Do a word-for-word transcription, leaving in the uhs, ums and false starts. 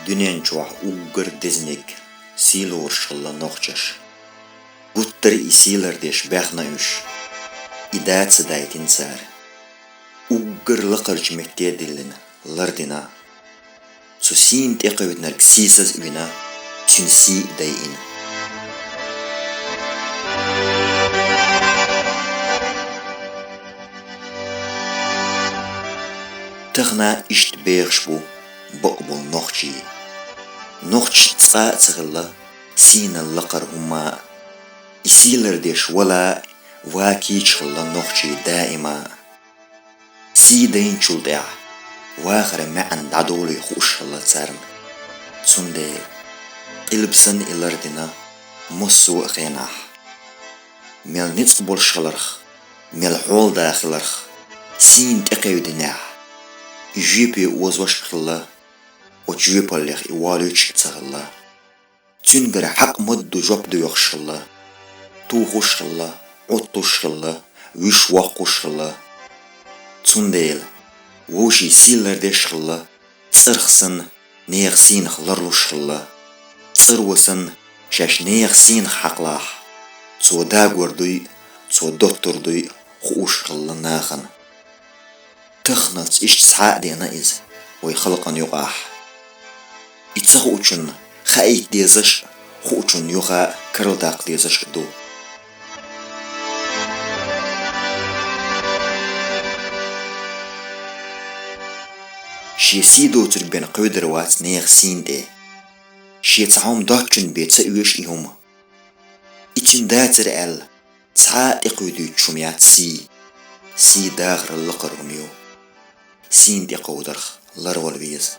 Дуьнен чохь уггар дезаниг сий лоруш хилла нохчаш. Гуттар а и сий лардеш баьхна уьш. И да ца дайтина цара. Уггар лакхарчу метте а диллина, лардина. Цу сийна тӀекхевдинарг сийсаз а вина, цуьнан сий а дайина. Тахана иштта бехаш бу бакъболу нохчий. Нохчашна цкъа а ца хилла сийнал лакхара хӀумма а. И сий лардеш вала а, вака кийча хилла нохчий даима а. Сий дайначул тӀаьхьа вахара маьӀна дӀадолий хууш хилла царна. Цундела къилба санна и лардина массо а хенахь. Мел ницкъ болуш хиларх, мел хьолада хиларх сийна тӀекхевдинехь, и жоьпе озош а хилла, оцу жоьпаллех и волуьйтуш а ца хилла. Цуьнгара хьакъ ма-дду жоп доьхуш хилла, тухуш а хилла, Ӏуттуш а хилла, вуьш воккхуш а хилла. Цундела вовшийн сий лардеш а хилла, цӀарах санна, нехан сийнах ларлуш а хилла. ЦӀаро санна, шаьш нехан сийнах хьакхалахь, цо дагор дуй а, цо доттур дуй а хууш а хилла нахана. Таханалц иштта схьа а деана иза вай халкъана юкъахь. И ца хуучунна хаийта дезаш а, хуучунна юха а карладаккха дезаш а ду. Шен сий доцург бен кхевдар вац нехан сийна тӀе. Шен цхьа хӀума доцчунна бен ца оьшу и хӀума. И цуьнан дацара аьлла, цхьа а тӀекхуьйдуьйтуш хӀума яц сий. Сий дахарал лакхара хӀума ю. Сийна тӀекховдарх ларвала веза.